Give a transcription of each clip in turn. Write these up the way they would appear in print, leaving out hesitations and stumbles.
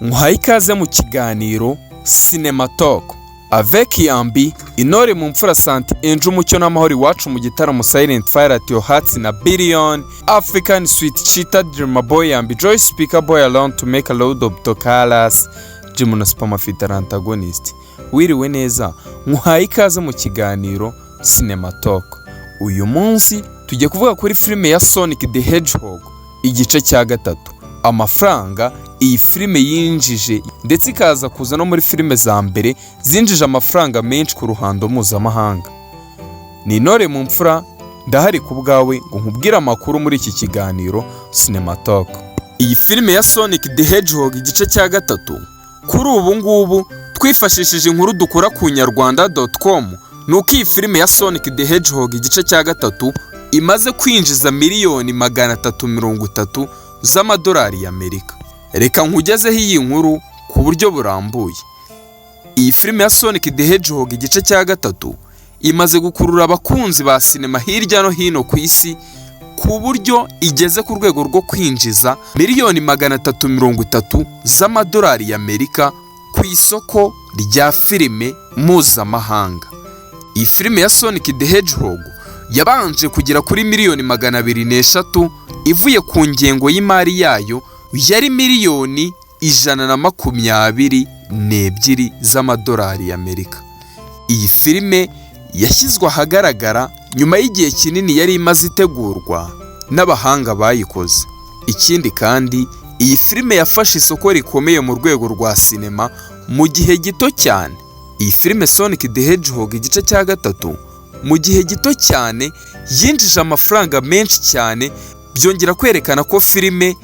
Muhaye ikaze mu kiganiro Cinema Talk avec Yambi, intore mu mfura, Santi Enje, umucyo n'amahoro iwacu mu gitaramo, Silent Fire at your hearts na Billion African Sweet Cheetah Dreamer Boy Yambi Joy Speaker Boy alone to make a load of Tokalas Gymnospermafite antagonist. Wiriwe neza, muhaye ikaze mu kiganiro Cinema Talk. Uyu munsi tugiye kuvuga kuri filime ya Sonic the Hedgehog igice cya gatatu, amafaranga iyi filime yinjije, ndetse ikaza kuza no muri filime za mbere zinjije amafaranga menshi ku ruhando mpuzamahanga. Ni intore mu mfura, ndahari ku bwawe ngo nkubwire amakuru muri iki kiganiro Cinema Talk. Iyi filime ya Sonic the Hedgehog igice cya gatatu, kuri ubu ngubu twifashishije inkuru dukura ku nyarwanda.com, ni uko iyi filime ya Sonic the Hedgehog igice cya gatatu imaze kwinjiza miliyoni 330 z'amadolari y'Amerika. Reka nkugezeho iyi nkuru ku buryo burambuye. Iyi filime ya Sonic the Hedgehog igice cya gatatu imaze gukurura abakunzi ba sinema hirya no hino ku isi, ku buryo igeze ku rwego rwo kwinjiza miliyoni 330 z'amadolari y'Amerika ku isoko rya filime mpuzamahanga. Iyi filime ya Sonic the Hedgehog yabanje kugera kuri miliyoni 203 ivuye ku ngengo y'imari yayo yari miliyoni 122 z'amadolari y'Amerika. Iyi filime yashyizwe ahagaragara nyuma y'igihe kinini yari imaze itegurwa n'abahanga bayikoze. Ikindi kandi, iyi filime yafashe isoko rikomeye mu rwego rwa sinema mu gihe gito cyane. Iyi filime Sonic the Hedgehog igice cya gatatu mu gihe gito cyane yinjije amafaranga menshi cyane, byongera kwerekana ko filime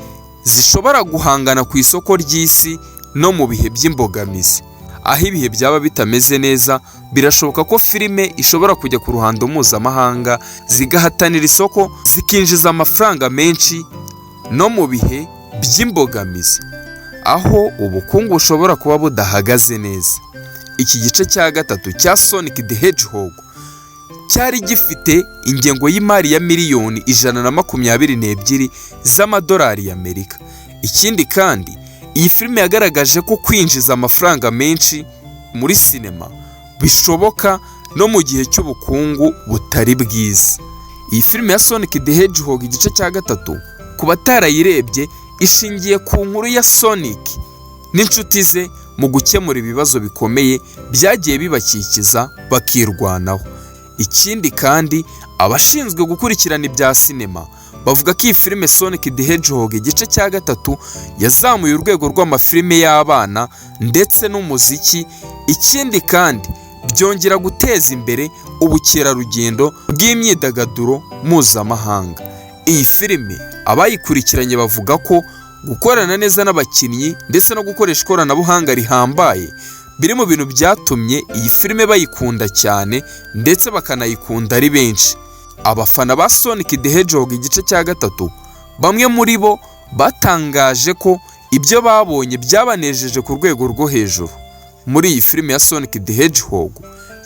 zishobora guhangana ku isoko ry'isi no mu bihe by'imbogamizi. Aho ibihe byaba bitameze neza, birashoboka ko filime ishobora kujya ku ruhando mpuzamahanga, zigahatanira isoko, zikinjiza amafaranga menshi no mu bihe by'imbogamizi, aho ubukungu bushobora kuba budahagaze neza. Iki gice cya gatatu cya Sonic the Hedgehog cyari gifite ingengo y'imari ya miliyoni 122 z'amadolari y'Amerika. Ikindi kandi, iyi filime yagaragaje ko kwinjiza amafaranga menshi muri sinema bishoboka no mu gihe cy'ubukungu butari bwiza. Iyi filime ya Sonic the Hedgehog igice cya gatatu, ku batarayirebye, ishingiye ku nkuru ya Sonic n'inshuti ze mu gukemura ibibazo bikomeye byagiye bibakikiza, bakirwanaho. Ikindi kandi, abashinzwe gukurikirana ibya sinema bavuga ko iyi filime Sonic the Hedgehog igice cya gatatu yazamuye urwego rw'amafilime y'abana ndetse n'umuziki. Ikindi kandi, byongera guteza imbere ubukerarugendo bw'imyidagaduro mpuzamahanga. Iyi filime abayikurikiranye bavuga ko gukorana neza n'abakinnyi ndetse no gukoresha ikoranabuhanga rihambaye biri mu bintu byatumye iyi filime bayikunda cyane, ndetse bakanayikunda ari benshi. Abafana ba Sonic the Hedgehog igice cya gatatu, bamwe muri bo batangaje ko ibyo babonye byabanejeje ku rwego rwo hejuru muri iyi filime ya Sonic the Hedgehog.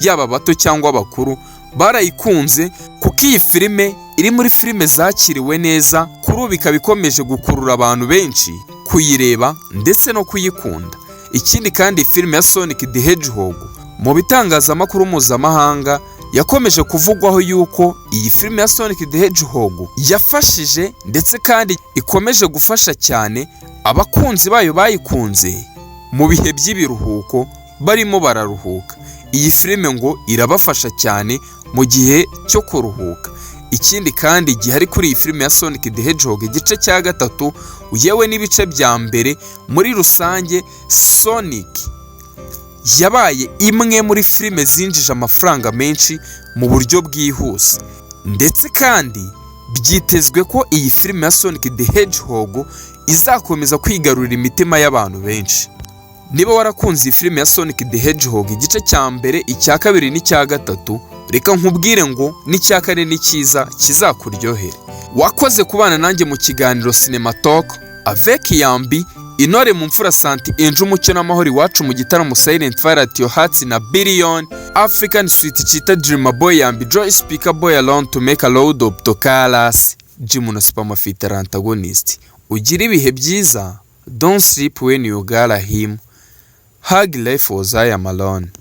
Yaba abato cyangwa abakuru barayikunze, kuko iyi filime iri muri filime zakiriwe neza, kuri ubu ikaba ikomeje gukurura abantu benshi kuyireba ndetse no kuyikunda. Ikindi kandi, filime ya Sonic the Hedgehog mu bitangazamakuru mpuzamahanga yakomeje kuvugwaho yuko iyi filime ya Sonic the Hedgehog yafashije, ndetse kandi ikomeje gufasha cyane abakunzi bayo bayikunze mu bihe by'ibiruhuko barimo bararuhuka. Iyi filime ngo irabafasha cyane mu gihe cyo kuruhuka. Ikindi kandi gihari kuri iyi filime ya Sonic the Hedgehog igice cya gatatu, yewe n'ibice bya mbere muri rusange, Sonic yabaye imwe muri filime zinjije amafaranga menshi mu buryo bwihuse, ndetse kandi byitezwe ko iyi filime ya Sonic the Hedgehog izakomeza kwigarurira imitima y'abantu benshi. Niba warakunze iyi filime ya Sonic the Hedgehog igice cya mbere, icya kabiri n'icya gatatu, reka nkubwire ngo n'icya kane ni cyiza, kizakuryohere. Wakoze kubana nanjye mu kiganiro Cinema Talk avec Yambi, intore mu mfura, Santi Enje, umucyo n'amahoro iwacu mu gitaramo, Silent Fire at your hearts na Billion African Sweet Cheetah Dreamer Boy Yambi Joy Speaker Boy alone to make a load of Tokalas Jimuno Spamafite antagonist. Ugira ibihe byiza. "Don't sleep when you got him." Hug life was I am alone.